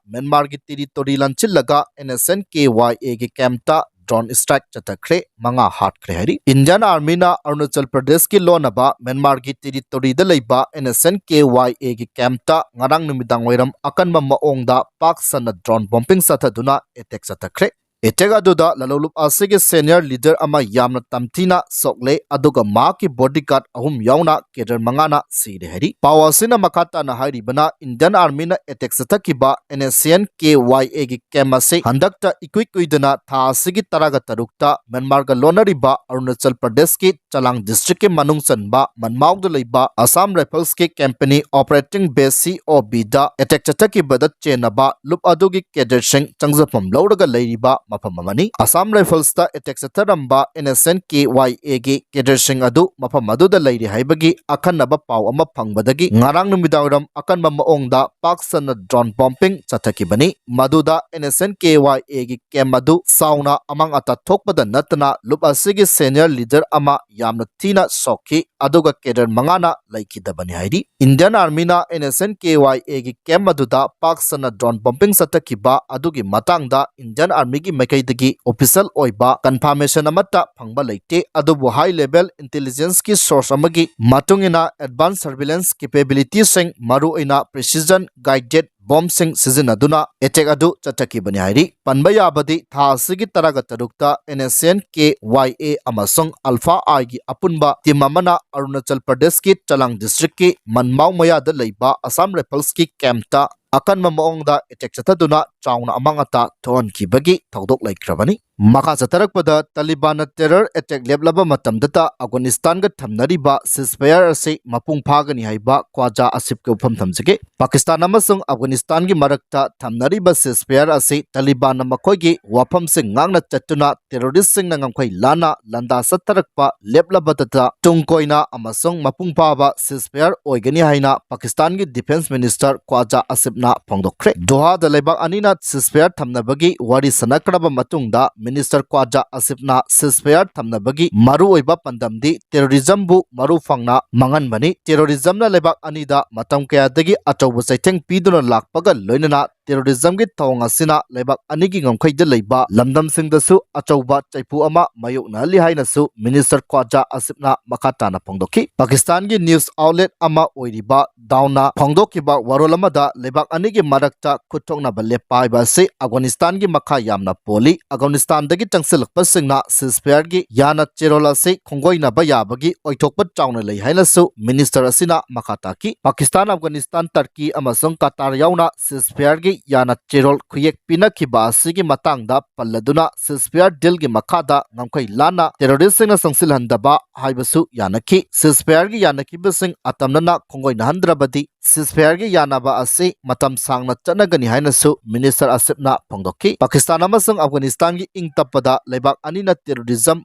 ꯃ꯭ꯌꯥꯟꯃꯥꯔꯒꯤ ꯇꯦꯔꯤꯇꯣꯔꯤ ꯂꯥꯟꯁꯤꯜꯂꯒ N S C N K Y ꯀꯦꯝꯞꯇ ꯗ꯭ꯔꯣꯟ ꯁ꯭ꯇ꯭ꯔꯥꯏꯛ ꯆꯠꯊꯈ꯭ꯔꯦ, ꯃꯉꯥ ꯍꯥꯠꯈ꯭ꯔꯦ ꯍꯥꯏꯔꯤ꯫ ꯏꯟꯗꯤꯌꯥꯟ ꯑꯥꯔꯃꯤꯅ ꯑꯔꯨꯅꯥꯆꯜ ꯄ꯭ꯔꯗꯦꯁꯀꯤ ꯂꯣꯟꯅꯕ ꯃ꯭ꯌꯥꯟꯃꯥꯔꯒꯤ ꯇꯦꯔꯤꯇꯣꯔꯤꯗ ꯂꯩꯕ and S C N K Y ꯀꯦꯝꯞꯇ ꯉꯔꯥꯡ ꯅꯨꯃꯤꯗꯥꯡ ꯋꯥꯏꯔꯝ ꯑꯀꯟꯕ ꯃꯑꯣꯡꯗ ꯄꯥꯛ ꯁꯟꯅ ꯗ꯭ꯔꯣꯟ ꯕꯣꯝꯕꯤꯡ ꯆꯠꯊꯗꯨꯅ ꯑꯦꯇꯦꯛ ꯆꯠꯊꯈ꯭ꯔꯦ꯫ ꯑꯦꯇꯦꯛ ꯑꯗꯨꯗ ꯂꯂꯣꯡꯂꯨꯞ ꯑꯁꯤꯒꯤ ꯁꯦꯅꯤꯌꯔ ꯂꯤꯗꯔ ꯑꯃ ꯌꯥꯝꯅ ꯇꯝꯊꯤꯅ ꯁꯣꯛꯂꯦ, ꯑꯗꯨꯒ ꯃꯍꯥꯛꯀꯤ ꯕꯣꯗꯤꯒꯥꯔꯗ ꯑꯍꯨꯝ ꯌꯥꯎꯅ ꯀꯦꯗꯔ ꯃꯉꯥꯅ ꯁꯤꯔꯦ ꯍꯥꯏꯔꯤ꯫ ꯄꯥꯎ ꯑꯁꯤꯅ ꯃꯈꯥ ꯇꯥꯅ ꯍꯥꯏꯔꯤꯕꯅ, ꯏꯟꯗꯤꯌꯥꯟ ꯑꯥꯔꯃꯤꯅ ꯑꯦꯇꯦꯛ ꯆꯠꯊꯈꯤꯕ N S C N K Y camp ꯑꯁꯤ ꯍꯟꯗꯛꯇ ꯏꯀꯨꯏ ꯀꯨꯏꯗꯅ ꯊꯥ ꯑꯁꯤꯒꯤ ꯇꯔꯥꯒ ꯇꯔꯨꯛꯇ ꯃ꯭ꯌꯥꯟꯃꯥꯔꯒ ꯂꯣꯟꯅꯔꯤꯕ ꯑꯔꯨꯅꯥꯆꯜ ꯄ꯭ꯔꯗꯦꯁꯀꯤ ꯆꯂꯥꯡ ꯗꯤꯁꯇ꯭ꯔꯤꯛꯀꯤ ꯃꯅꯨꯡ ꯆꯟꯕ ꯃꯟꯃꯥꯎꯗ ꯂꯩꯕ ꯑꯁꯥꯝ ꯔꯥꯏꯐꯜꯁꯀꯤ ꯀꯝꯄꯅꯤ ꯑꯣꯄꯔꯦꯇꯤꯡ ꯕꯦꯁ, ꯁꯤ ꯑꯣ ꯕꯤꯗ ꯑꯦꯇꯦꯛ ꯆꯠꯊꯈꯤꯕꯗ ꯆꯦꯟꯅꯕ ꯂꯨꯞ ꯑꯗꯨꯒꯤ ꯀꯦꯗꯔꯁꯤꯡ ꯆꯪꯖꯐꯝ ꯂꯧꯔꯒ ꯂꯩꯔꯤꯕ ꯃꯐꯝ ꯑꯃꯅꯤ꯫ ꯑꯁꯥꯝ ꯔꯥꯏꯐꯜꯁꯇ ꯑꯦꯇꯦꯛ ꯆꯠꯊꯔꯝꯕ N S C N K Y ꯀꯦꯗꯔꯁꯤꯡ ꯑꯗꯨ ꯃꯐꯝ ꯑꯗꯨꯗ ꯂꯩꯔꯤ ꯍꯥꯏꯕꯒꯤ ꯑꯈꯟꯅꯕ ꯄꯥꯎ ꯑꯃ ꯐꯪꯕꯗꯒꯤ ꯉꯔꯥꯡ ꯅꯨꯃꯤꯗꯥꯡꯋꯥꯏꯔꯝ ꯑꯀꯟꯕ ꯃꯑꯣꯡꯗ ꯄꯥꯛ ꯁꯟꯅ ꯗ꯭ꯔꯣꯟ ꯕꯣꯝꯕꯤꯡ ꯆꯠꯊꯈꯤꯕꯅꯤ꯫ ꯃꯗꯨꯗ and S C N K Y camp ꯑꯗꯨ ꯆꯥꯎꯅ ꯑꯃꯥꯡ ꯑꯇꯥ ꯊꯣꯛꯄꯗ ꯅꯠꯇꯅ ꯂꯨꯞ ꯑꯁꯤꯒꯤ ꯁꯦꯅꯤꯌꯔ ꯂꯤꯗꯔ ꯑꯃ ꯌꯥꯝꯅ ꯊꯤꯅ ꯁꯣꯛꯈꯤ, ꯑꯗꯨꯒ ꯀꯦꯗꯔ ꯃꯉꯥꯅ ꯂꯩꯈꯤꯗꯕꯅꯤ ꯍꯥꯏꯔꯤ꯫ ꯏꯟꯗꯤꯌꯥꯟ ꯑꯥꯔꯃꯤꯅ N S C N K Y camp ꯑꯗꯨꯗ ꯄꯥꯛ ꯁꯟꯅ ꯗ꯭ꯔꯣꯟ ꯕꯣꯝꯕꯤꯡ ꯆꯠꯊꯈꯤꯕ ꯑꯗꯨꯒꯤ ꯃꯇꯥꯡꯗ ꯏꯟꯗꯤꯌꯥꯟ ꯑꯥꯔꯃꯤꯒꯤ ꯃꯥꯏꯀꯩꯗꯒꯤ ꯑꯣꯐꯤꯁꯤꯌꯦꯜ ꯑꯣꯏꯕ ꯀꯟꯐꯥꯔꯃꯦꯁꯟ ꯑꯃꯠꯇ ꯐꯪꯕ ꯂꯩꯇꯦ, ꯑꯗꯨꯕꯨ ꯍꯥꯏ ꯂꯦꯚꯦꯜ ꯏꯟꯇꯦꯂꯤꯖꯦꯟꯁꯀꯤ ꯁꯣꯔꯁ ꯑꯃꯒꯤ ꯃꯇꯨꯡ ꯏꯟꯅ ꯑꯦꯗꯚꯥꯟꯁ ꯁꯔꯚꯤꯂꯦꯟꯁ ꯀꯦꯄꯦꯕꯤꯂꯤꯇꯤꯁꯤꯡ, ꯃꯔꯨꯑꯣꯏꯅ ꯄ꯭ꯔꯤꯁꯤꯖꯟ ꯒꯥꯏꯗꯦꯗ ꯕꯣꯝꯕꯁꯤꯡ ꯁꯤꯖꯤꯟꯅꯗꯨꯅ ꯑꯦꯇꯦꯛ ꯑꯗꯨ ꯆꯠꯊꯈꯤꯕꯅꯤ ꯍꯥꯏꯔꯤ꯫ ꯄꯟꯕ ꯌꯥꯕꯗꯤ ꯊꯥ ꯑꯁꯤꯒꯤ ꯇꯔꯥꯒ ꯇꯔꯨꯛꯇ ꯑꯦꯟ ꯑꯦꯁ ꯑꯦꯟ ꯀꯦ ꯋꯥꯏ ꯑꯦ ꯑꯃꯁꯨꯡ ꯑꯜꯐꯥ ꯑꯥꯏꯒꯤ ꯑꯄꯨꯟꯕ ꯇꯤꯝ ꯑꯃꯅ ꯑꯔꯨꯅꯥꯆꯜ ꯄ꯭ꯔꯗꯦꯁꯀꯤ ꯆꯂꯥꯡ ꯗꯤꯁꯇ꯭ꯔꯤꯛꯀꯤ ꯃꯟꯃꯥꯎ ꯃꯌꯥꯗ ꯂꯩꯕ ꯑꯁꯥꯝ ꯔꯥꯏꯐꯜꯁꯀꯤ ꯀꯦꯝꯞꯇ ꯑꯀꯟꯕ ꯃꯑꯣꯡꯗ ꯑꯦꯇꯦꯛ ꯆꯠꯊꯗꯨꯅ ꯆꯥꯎꯅ ꯑꯃꯥꯡ ꯑꯇꯥ ꯊꯣꯛꯍꯟꯈꯤꯕꯒꯤ ꯊꯧꯗꯣꯛ ꯂꯩꯈ꯭ꯔꯕꯅꯤ꯫ ꯃꯈꯥ ꯆꯠꯊꯔꯛꯄꯗ, ꯇꯥꯂꯤꯕꯥꯟꯅ ꯇꯦꯔꯔ ꯑꯦꯇꯦꯛ ꯂꯦꯞꯂꯕ ꯃꯇꯝꯗꯇ ꯑꯐꯒꯥꯅꯤꯁꯇꯥꯟꯒ ꯊꯝꯅꯔꯤꯕ ꯁꯤꯖꯐꯌꯥꯔ ꯑꯁꯤ ꯃꯄꯨꯡ ꯐꯥꯒꯅꯤ ꯍꯥꯏꯕ ꯈ꯭ꯋꯥꯖꯥ ꯑꯁꯤꯐꯀꯤ ꯋꯥꯐꯝ ꯊꯝꯖꯒꯦ꯫ ꯄꯥꯀꯤꯁꯇꯥꯟ ꯑꯃꯁꯨꯡ ꯑꯐꯒꯥꯅꯤꯁꯇꯥꯟꯒꯤ ꯃꯔꯛꯇ ꯊꯝꯅꯔꯤꯕ ꯁꯤꯖꯐꯌꯥꯔ ꯑꯁꯤ ꯇꯥꯂꯤꯕꯥꯟꯅ ꯃꯈꯣꯏꯒꯤ ꯋꯥꯐꯝꯁꯤꯡ ꯉꯥꯛꯅ ꯆꯠꯇꯨꯅ ꯇꯦꯔꯣꯔꯤꯁꯁꯤꯡꯅ ꯉꯝꯈꯩ ꯂꯥꯟꯅ ꯂꯥꯟꯗꯥ ꯆꯠꯊꯔꯛꯄ ꯂꯦꯞꯂꯕꯗꯇ ꯇꯨꯡ ꯀꯣꯏꯅ ꯑꯃꯁꯨꯡ ꯃꯄꯨꯡ ꯐꯥꯕ ꯁꯤꯖꯐꯌꯥꯔ ꯑꯣꯏꯒꯅꯤ ꯍꯥꯏꯅ ꯄꯥꯀꯤꯁꯇꯥꯟꯒꯤ ꯗꯤꯐꯦꯟꯁ ꯃꯤꯅꯤꯁꯇꯔ ꯈ꯭ꯋꯥꯖꯥ ꯑꯁꯤꯐꯅ ꯐꯣꯡꯗꯣꯛꯈ꯭ꯔꯦ꯫ ꯗꯣꯍꯥꯗ ꯂꯩꯕꯥꯛ ꯑꯅꯤꯅ ꯁꯤꯖꯐꯌꯥꯔ ꯊꯝꯅꯕꯒꯤ ꯋꯥꯔꯤ ꯁꯥꯟꯅꯈ꯭ꯔꯕ ꯃꯇꯨꯡꯗ ꯃꯤꯅꯤꯁꯇꯔ ꯈ꯭ꯋꯥꯖꯥ ꯑꯁꯤꯐꯅ ꯁꯤꯖꯐꯌꯥꯔ ꯊꯝꯅꯕꯒꯤ ꯃꯔꯨꯑꯣꯏꯕ ꯄꯥꯟꯗꯝꯗꯤ ꯇꯦꯔꯣꯔꯤꯖꯝꯕꯨ ꯃꯔꯨ ꯐꯪꯅ ꯃꯥꯡꯍꯟꯕꯅꯤ꯫ ꯇꯦꯔꯣꯔꯤꯖꯝꯅ ꯂꯩꯕꯥꯛ ꯑꯅꯤꯗ ꯃꯇꯝ ꯀꯌꯥꯗꯒꯤ ꯑꯆꯧꯕ ꯆꯩꯊꯦꯡ ꯄꯤꯗꯨꯅ ꯂꯥꯛꯄꯒ ꯂꯣꯏꯅꯅ terrorismꯒꯤ ꯊꯧꯑꯣꯡ ꯑꯁꯤꯅ ꯂꯩꯕꯥꯛ ꯑꯅꯤꯒꯤ ꯉꯝꯈꯩꯗ ꯂꯩꯕ ꯂꯝꯗꯝꯁꯤꯡꯗꯁꯨ ꯑꯆꯧꯕ ꯆꯩꯐꯨ ꯑꯃ ꯃꯥꯌꯣꯛꯅꯍꯜꯂꯤ ꯍꯥꯏꯅꯁꯨ Minister Khwaja Asifꯅ ꯃꯈꯥ ꯇꯥꯅ ꯐꯣꯡꯗꯣꯛꯈꯤ꯫ ꯄꯥꯀꯤꯁꯇꯥꯟꯒꯤ news outlet ꯑꯃ ꯑꯣꯏꯔꯤꯕ Dawnꯅ ꯐꯣꯡꯗꯣꯛꯈꯤꯕ ꯋꯥꯔꯣꯜ ꯑꯃꯗ ꯂꯩꯕꯥꯛ ꯑꯅꯤꯒꯤ ꯃꯔꯛꯇ ꯈꯨꯠꯊꯣꯛꯅꯕ ꯂꯦꯞꯄ ꯍꯥꯏꯕ ꯑꯁꯤ ꯑꯐꯒꯥꯅꯤꯁꯇꯥꯟꯒꯤ ꯃꯈꯥ ꯌꯥꯝꯅ ꯄꯣꯜꯂꯤ꯫ ꯑꯐꯒꯥꯅꯤꯁꯇꯥꯟꯗꯒꯤ ꯆꯪꯁꯤꯜꯂꯛꯄꯁꯤꯡꯅ ceasefireꯒꯤ ꯌꯥꯅ ꯆꯦꯔꯣꯜ ꯑꯁꯤ ꯈꯣꯡꯒꯣꯏꯅꯕ ꯌꯥꯕꯒꯤ ꯑꯣꯏꯊꯣꯛꯄ ꯆꯥꯎꯅ ꯂꯩ ꯍꯥꯏꯅꯁꯨ Minister ꯑꯁꯤꯅ ꯃꯈꯥ ꯇꯥꯈꯤ꯫ ꯄꯥꯀꯤꯁꯇꯥꯟ, ꯑꯐꯒꯥꯅꯤꯁꯇꯥꯟ, ꯇꯔꯀꯤ ꯑꯃꯁꯨꯡ ꯀꯇꯥꯔ ꯌꯥꯎꯅ ceasefireꯒꯤ ꯌꯥꯅ ꯆꯦꯔꯣꯜ ꯈꯨꯌꯦꯛ ꯄꯤꯅꯈꯤꯕ ꯑꯁꯤꯒꯤ ꯃꯇꯥꯡꯗ ꯄꯜꯂꯗꯨꯅ ceasefire dealꯒꯤ ꯃꯈꯥꯗ ꯉꯝꯈꯩ ꯂꯥꯟꯅ terroristꯁꯤꯡꯅ ꯆꯪꯁꯤꯜꯍꯟꯗꯕ ꯍꯥꯏꯕꯁꯨ ꯌꯥꯅꯈꯤ꯫ Ceasefireꯒꯤ ꯌꯥꯅꯈꯤꯕꯁꯤꯡ ꯑꯇꯝꯅꯅ ꯈꯣꯡꯒꯣꯏꯅꯍꯟꯗ꯭ꯔꯕꯗꯤ ceasefireꯒꯤ ꯌꯥꯅꯕ ꯑꯁꯤ ꯃꯇꯝ ꯁꯥꯡꯅ ꯆꯠꯅꯒꯅꯤ ꯍꯥꯏꯅꯁꯨ Minister ꯑꯁꯤꯞꯅ ꯐꯣꯡꯗꯣꯛꯈꯤ꯫ ꯄꯥꯀꯤꯁꯇꯥꯟ ꯑꯃꯁꯨꯡ ꯑꯐꯒꯥꯅꯤꯁꯇꯥꯟꯒꯤ ꯏꯪ ꯇꯞꯄꯗ ꯂꯩꯕꯥꯛ ꯑꯅꯤꯅ terrorism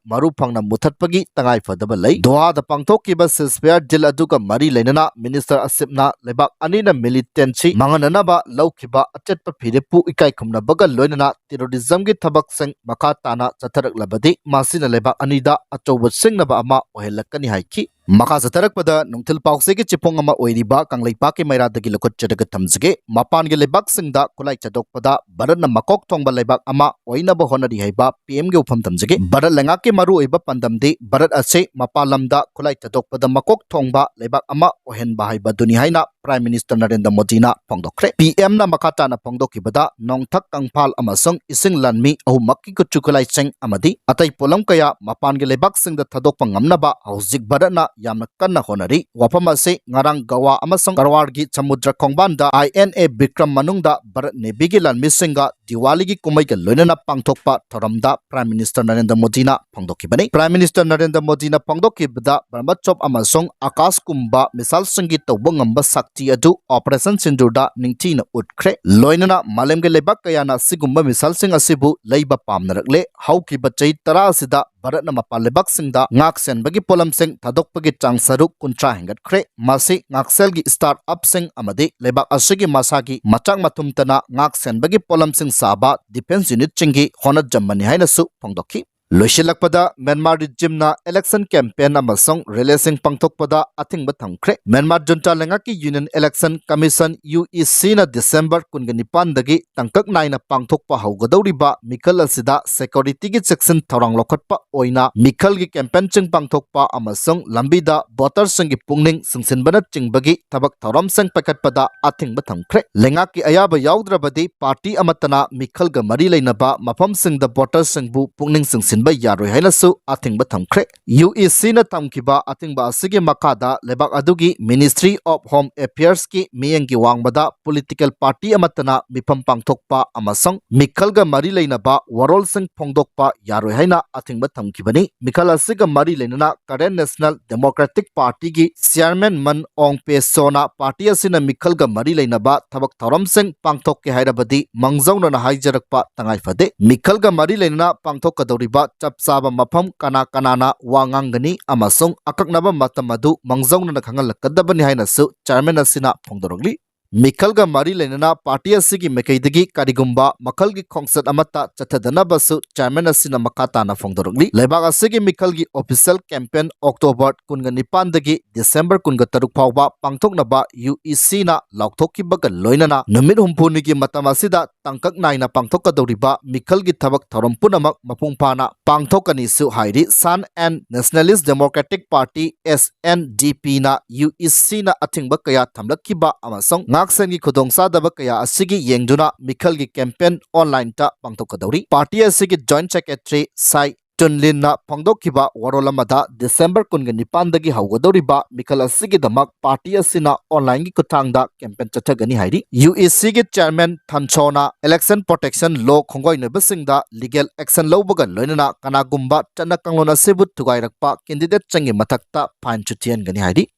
ꯃꯔꯨ ꯐꯪꯅ ꯃꯨꯊꯠꯄꯒꯤ ꯇꯉꯥꯏ ꯐꯗꯕ ꯂꯩ꯫ ꯗꯣꯍꯥꯗ ꯄꯥꯡꯊꯣꯛꯈꯤꯕ ceasefire deal ꯑꯗꯨꯒ ꯃꯔꯤ ꯂꯩꯅꯅ Minister ꯑꯁꯤꯞꯅ ꯂꯩꯕꯥꯛ ꯑꯅꯤꯅ militantꯁꯤ ꯃꯥꯡꯍꯟꯅꯅꯕ ꯂꯧꯈꯤꯕ ꯑꯆꯦꯠꯄ ꯐꯤꯔꯦꯞꯄꯨ ꯏꯀꯥꯏ ꯈꯨꯝꯅꯕꯒ ꯂꯣꯏꯅꯅ terrorismꯒꯤ ꯊꯕꯛꯁꯤꯡ ꯃꯈꯥ ꯇꯥꯅ ꯆꯠꯊꯔꯛꯂꯕꯗꯤ ꯃꯁꯤꯅ ꯂꯩꯕꯥꯛ ꯑꯅꯤꯗ ꯑꯆꯧꯕ ꯁꯤꯡꯅꯕ ꯑꯃ ꯑꯣꯏꯍꯜꯂꯛꯀꯅꯤ ꯍꯥꯏꯈꯤ꯫ ꯃꯈꯥ ꯆꯠꯊꯔꯛꯄꯗ ꯅꯨꯡꯊꯤꯜ ꯄꯥꯎꯆꯦꯒꯤ ꯆꯦꯐꯣꯡ ꯑꯃ ꯑꯣꯏꯔꯤꯕ ꯀꯪꯂꯩꯄꯥꯛꯀꯤ ꯃꯩꯔꯥꯗꯒꯤ ꯂꯧꯈꯠꯆꯔꯒ ꯊꯝꯖꯒꯦ꯫ ꯃꯄꯥꯟꯒꯤ ꯂꯩꯕꯥꯛꯁꯤꯡꯗ ꯈꯨꯠꯂꯥꯏ ꯊꯥꯗꯣꯛꯄꯗ ꯚꯥꯔꯠꯅ ꯃꯀꯣꯛ ꯊꯣꯡꯕ ꯂꯩꯕꯥꯛ ꯑꯃ ꯑꯣꯏꯅꯕ ꯍꯣꯠꯅꯔꯤ ꯍꯥꯏꯕ P Mꯒꯤ ꯋꯥꯐꯝ ꯊꯝꯖꯒꯦ꯫ ꯚꯥꯔꯠ ꯂꯩꯉꯥꯛꯀꯤ ꯃꯔꯨꯑꯣꯏꯕ ꯄꯥꯟꯗꯝꯗꯤ ꯚꯥꯔꯠ ꯑꯁꯤ ꯃꯄꯥꯟ ꯂꯝꯗ ꯈꯨꯠꯂꯥꯏ ꯊꯥꯗꯣꯛꯄꯗ ꯃꯀꯣꯛ ꯊꯣꯡꯕ ꯂꯩꯕꯥꯛ ꯑꯃ ꯑꯣꯏꯍꯟꯕ ꯍꯥꯏꯕꯗꯨꯅꯤ ꯍꯥꯏꯅ Prime Minister ꯅꯔꯦꯟꯗ꯭ꯔ ꯃꯣꯗꯤꯅ ꯐꯣꯡꯗꯣꯛꯈ꯭ꯔꯦ꯫ P Mꯅ ꯃꯈꯥ ꯇꯥꯅ ꯐꯣꯡꯗꯣꯛꯈꯤꯕꯗ ꯅꯣꯡꯊꯛ ꯀꯪꯐꯥꯜ ꯑꯃꯁꯨꯡ ꯏꯁꯤꯡ ꯂꯥꯟꯃꯤ ꯑꯍꯨꯝꯃꯛꯀꯤ ꯈꯨꯠꯁꯨ ꯈꯨꯠꯂꯥꯏꯁꯤꯡ ꯑꯃꯗꯤ ꯑꯇꯩ ꯄꯣꯠꯂꯝ ꯀꯌꯥ ꯃꯄꯥꯟꯒꯤ ꯂꯩꯕꯥꯛꯁꯤꯡꯗ ꯊꯥꯗꯣꯛꯄ ꯉꯝꯅꯕ ꯍꯧꯖꯤꯛ ꯚꯥꯔꯠꯅ ꯌꯥꯝꯅ ꯀꯟꯅ ꯍꯣꯠꯅꯔꯤ꯫ ꯋꯥꯐꯝ ꯑꯁꯤ ꯉꯔꯥꯡ ꯒꯋꯥ ꯑꯃꯁꯨꯡ ꯀꯔꯋꯥꯔꯒꯤ ꯁꯃꯨꯗ꯭ꯔ ꯈꯣꯡꯕꯥꯟꯗ I N A Vikram ꯃꯅꯨꯡꯗ ꯚꯥꯔꯠ Navyꯒꯤ ꯂꯥꯟꯃꯤꯁꯤꯡꯒ ꯗꯤꯋꯥꯂꯤꯒꯤ ꯀꯨꯝꯍꯩꯒ ꯂꯣꯏꯅꯅ ꯄꯥꯡꯊꯣꯛꯄ ꯊꯧꯔꯝꯗ Prime Minister ꯅꯔꯦꯟꯗ꯭ꯔ ꯃꯣꯗꯤꯅ ꯐꯣꯡꯗꯣꯛꯈꯤꯕꯅꯤ꯫ Prime Minister ꯅꯔꯦꯟꯗ꯭ꯔ ꯃꯣꯗꯤꯅ ꯐꯣꯡꯗꯣꯛꯈꯤꯕꯗ ꯕ꯭ꯔꯍꯃꯣꯁ ꯑꯃꯁꯨꯡ ꯑꯀꯥꯁꯀꯨꯝꯕ missileꯁꯤꯡꯒꯤ ꯇꯧꯕ ꯉꯝꯕ ꯁꯛꯇꯤ ꯑꯗꯨ Operation Sindoorꯗ ꯅꯤꯡꯊꯤꯅ ꯎꯠꯈ꯭ꯔꯦ꯫ ꯂꯣꯏꯅꯅ ꯃꯥꯂꯦꯝꯒꯤ ꯂꯩꯕꯥꯛ ꯀꯌꯥꯅ ꯑꯁꯤꯒꯨꯝꯕ missileꯁꯤꯡ ꯑꯁꯤꯕꯨ ꯂꯩꯕ ꯄꯥꯝꯅꯔꯛꯂꯦ꯫ ꯍꯧꯈꯤꯕ ꯆꯍꯤ ꯇꯔꯥ ꯑꯁꯤꯗ ꯚꯥꯔꯠꯅ ꯃꯄꯥꯟ ꯂꯩꯕꯥꯛꯁꯤꯡꯗ ꯉꯥꯛ ꯁꯦꯟꯕꯒꯤ ꯄꯣꯠꯂꯝꯁꯤꯡ ꯊꯥꯗꯣꯛꯄꯒꯤ ꯆꯥꯡ ꯁꯔꯨꯛ ꯀꯨꯟꯊ꯭ꯔꯥ ꯍꯦꯟꯒꯠꯈ꯭ꯔꯦ꯫ ꯃꯁꯤ ꯉꯥꯛꯁꯦꯜꯒꯤ start-upꯁꯤꯡ ꯑꯃꯗꯤ ꯂꯩꯕꯥꯛ ꯑꯁꯤꯒꯤ ꯃꯁꯥꯒꯤ ꯃꯆꯥꯛ ꯃꯊꯨꯝꯇꯅ ꯉꯥꯛ ꯁꯦꯟꯕꯒꯤ ꯄꯣꯠꯂꯝꯁꯤꯡ ꯁꯥꯕ defence unitꯁꯤꯡꯒꯤ ꯍꯣꯠꯅꯖꯃꯟꯅꯤ ꯍꯥꯏꯅꯁꯨ ꯐꯣꯡꯗꯣꯛꯈꯤ꯫ ꯂꯣꯏꯁꯤꯜꯂꯛꯄꯗ, ꯃ꯭ꯌꯥꯟꯃꯥꯔ ꯔꯤꯖꯤꯝꯅ election campaign ꯑꯃꯁꯨꯡ rallyꯁꯤꯡ ꯄꯥꯡꯊꯣꯛꯄꯗ ꯑꯊꯤꯡꯕ ꯊꯝꯈ꯭ꯔꯦ꯫ ꯃ꯭ꯌꯥꯟꯃꯥꯔ ꯖꯨꯟꯇꯥ ꯂꯩꯉꯥꯛꯀꯤ Union Election Commission, UECꯅ December ꯀꯨꯟꯒ ꯅꯤꯄꯥꯟꯗꯒꯤ ꯇꯥꯡꯀꯛ ꯅꯥꯏꯅ ꯄꯥꯡꯊꯣꯛꯄ ꯍꯧꯒꯗꯧꯔꯤꯕ ꯃꯤꯈꯜ ꯑꯁꯤꯗ securityꯒꯤ ꯆꯦꯛꯁꯤꯟ ꯊꯧꯔꯥꯡ ꯂꯧꯈꯠꯄ ꯑꯣꯏꯅ ꯃꯤꯈꯜꯒꯤ campaignꯁꯤꯡ ꯄꯥꯡꯊꯣꯛꯄ ꯑꯃꯁꯨꯡ ꯂꯝꯕꯤꯗ voterꯁꯤꯡꯒꯤ ꯄꯨꯛꯅꯤꯡ ꯆꯤꯡꯁꯤꯟꯕꯅꯆꯤꯡꯕꯒꯤ ꯊꯕꯛ ꯊꯧꯔꯝꯁꯤꯡ ꯄꯥꯏꯈꯠꯄꯗ ꯑꯊꯤꯡꯕ ꯊꯝꯈ꯭ꯔꯦ꯫ ꯂꯩꯉꯥꯛꯀꯤ ꯑꯌꯥꯕ ꯌꯥꯎꯗ꯭ꯔꯕꯗꯤ party ꯑꯃꯠꯇꯅ ꯃꯤꯈꯜꯒ ꯃꯔꯤ ꯂꯩꯅꯕ ꯃꯐꯝꯁꯤꯡꯗ voterꯁꯤꯡꯕꯨ ꯄꯨꯛꯅꯤꯡ ꯆꯤꯡꯁꯤꯟꯕ ꯌꯥꯔꯣꯏ ꯍꯥꯏꯅꯁꯨ ꯑꯊꯤꯡꯕ ꯊꯝꯈ꯭ꯔꯦ꯫ UECꯅ ꯊꯝꯈꯤꯕ ꯑꯊꯤꯡꯕ ꯑꯁꯤꯒꯤ ꯃꯈꯥꯗ ꯂꯩꯕꯥꯛ ꯑꯗꯨꯒꯤ Ministry of Home Affairsꯀꯤ ꯃꯤꯠꯌꯦꯡꯒꯤ ꯋꯥꯡꯃꯗ political party ꯑꯃꯠꯇꯅ ꯃꯤꯐꯝ ꯄꯥꯡꯊꯣꯛꯄ ꯑꯃꯁꯨꯡ ꯃꯤꯈꯜꯒ ꯃꯔꯤ ꯂꯩꯅꯕ ꯋꯥꯔꯣꯜꯁꯤꯡ ꯐꯣꯡꯗꯣꯛꯄ ꯌꯥꯔꯣꯏ ꯍꯥꯏꯅ ꯑꯊꯤꯡꯕ ꯊꯝꯈꯤꯕꯅꯤ꯫ ꯃꯤꯈꯜ ꯑꯁꯤꯒ ꯃꯔꯤ ꯂꯩꯅꯅ Karen National Democratic Partyꯒꯤ chairman Min Aung Hlaing ꯁꯣꯅ party ꯑꯁꯤꯅ ꯃꯤꯈꯜꯒ ꯃꯔꯤ ꯂꯩꯅꯕ ꯊꯕꯛ ꯊꯧꯔꯝꯁꯤꯡ ꯄꯥꯡꯊꯣꯛꯀꯦ ꯍꯥꯏꯔꯕꯗꯤ ꯃꯥꯡꯖꯧꯅꯅ ꯍꯥꯏꯖꯔꯛꯄ ꯇꯉꯥꯏ ꯐꯗꯦ꯫ ꯃꯤꯈꯜꯒ ꯃꯔꯤ ꯂꯩꯅꯅ ꯄꯥꯡꯊꯣꯛꯀꯗꯧꯔꯤꯕ ꯆꯞ ꯆꯥꯕ ꯃꯐꯝ, ꯀꯅꯥ ꯀꯅꯥꯅ ꯋꯥ ꯉꯥꯡꯒꯅꯤ ꯑꯃꯁꯨꯡ ꯑꯀꯛꯅꯕ ꯃꯇꯝ ꯑꯗꯨ ꯃꯥꯡꯖꯧꯅꯅ ꯈꯪꯍꯜꯂꯛꯀꯗꯕꯅꯤ ꯍꯥꯏꯅꯁꯨ chairman ꯑꯁꯤꯅ ꯐꯣꯡꯗꯣꯔꯛꯂꯤ꯫ ꯃꯤꯈꯜꯒ ꯃꯔꯤ ꯂꯩꯅꯅ party ꯑꯁꯤꯒꯤ ꯃꯥꯏꯀꯩꯗꯒꯤ ꯀꯔꯤꯒꯨꯝꯕ ꯃꯈꯜꯒꯤ ꯈꯣꯡꯆꯠ ꯑꯃꯠꯇ ꯆꯠꯊꯗꯅꯕꯁꯨ chairman ꯑꯁꯤꯅ ꯃꯈꯥ ꯇꯥꯅ ꯐꯣꯡꯗꯣꯔꯛꯂꯤ꯫ ꯂꯩꯕꯥꯛ ꯑꯁꯤꯒꯤ ꯃꯤꯈꯜꯒꯤ official campaign October ꯀꯨꯟꯒ ꯅꯤꯄꯥꯟꯗꯒꯤ December ꯀꯨꯟꯒ ꯇꯔꯨꯛ ꯐꯥꯎꯕ ꯄꯥꯡꯊꯣꯛꯅꯕ UECꯅ ꯂꯥꯎꯊꯣꯛꯈꯤꯕꯒ ꯂꯣꯏꯅꯅ ꯅꯨꯃꯤꯠ ꯍꯨꯝꯐꯨꯅꯤꯒꯤ ꯃꯇꯝ ꯑꯁꯤꯗ ꯇꯥꯡꯀꯛ ꯅꯥꯏꯅ ꯄꯥꯡꯊꯣꯛꯀꯗꯧꯔꯤꯕ ꯃꯤꯈꯜꯒꯤ ꯊꯕꯛ ꯊꯧꯔꯝ ꯄꯨꯝꯅꯃꯛ ꯃꯄꯨꯡ ꯐꯥꯅ ꯄꯥꯡꯊꯣꯛꯀꯅꯤꯁꯨ ꯍꯥꯏꯔꯤ꯫ Shan and Nationalist Democratic Party, SNDPꯅ UECꯅ ꯑꯊꯤꯡꯕ ꯀꯌꯥ ꯊꯝꯂꯛꯈꯤꯕ ꯑꯃꯁꯨꯡ ꯉꯥꯛꯁꯦꯟꯒꯤ ꯈꯨꯗꯣꯡꯆꯥꯗꯕ ꯀꯌꯥ ꯑꯁꯤꯒꯤ ꯌꯦꯡꯗꯨꯅ ꯃꯤꯈꯜꯒꯤ campaign onlineꯇ ꯄꯥꯡꯊꯣꯛꯀꯗꯧꯔꯤ꯫ Party ꯑꯁꯤꯒꯤ Joint Secretary Sai Tunlinꯅ ꯐꯣꯡꯗꯣꯛꯈꯤꯕ ꯋꯥꯔꯣꯜ ꯑꯃꯗ December ꯀꯨꯟꯒ ꯅꯤꯄꯥꯟꯗꯒꯤ ꯍꯧꯒꯗꯧꯔꯤꯕ ꯃꯤꯈꯜ ꯑꯁꯤꯒꯤꯗꯃꯛ party ꯑꯁꯤꯅ onlineꯒꯤ ꯈꯨꯠꯊꯥꯡꯗ campaign ꯆꯠꯊꯒꯅꯤ ꯍꯥꯏꯔꯤ꯫ UECꯒꯤ chairman Than Shona election protection law ꯈꯣꯡꯒꯣꯏꯅꯕꯁꯤꯡꯗ legal action ꯂꯧꯕꯒ ꯂꯣꯏꯅꯅ ꯀꯅꯥꯒꯨꯝꯕ ꯆꯠꯅ ꯀꯥꯡꯂꯣꯟ ꯑꯁꯤꯕꯨ ꯊꯨꯒꯥꯏꯔꯛꯄ candidateꯁꯤꯡꯒꯤ ꯃꯊꯛꯇ fineꯁꯨ ꯊꯤꯍꯟꯒꯅꯤ ꯍꯥꯏꯔꯤ꯫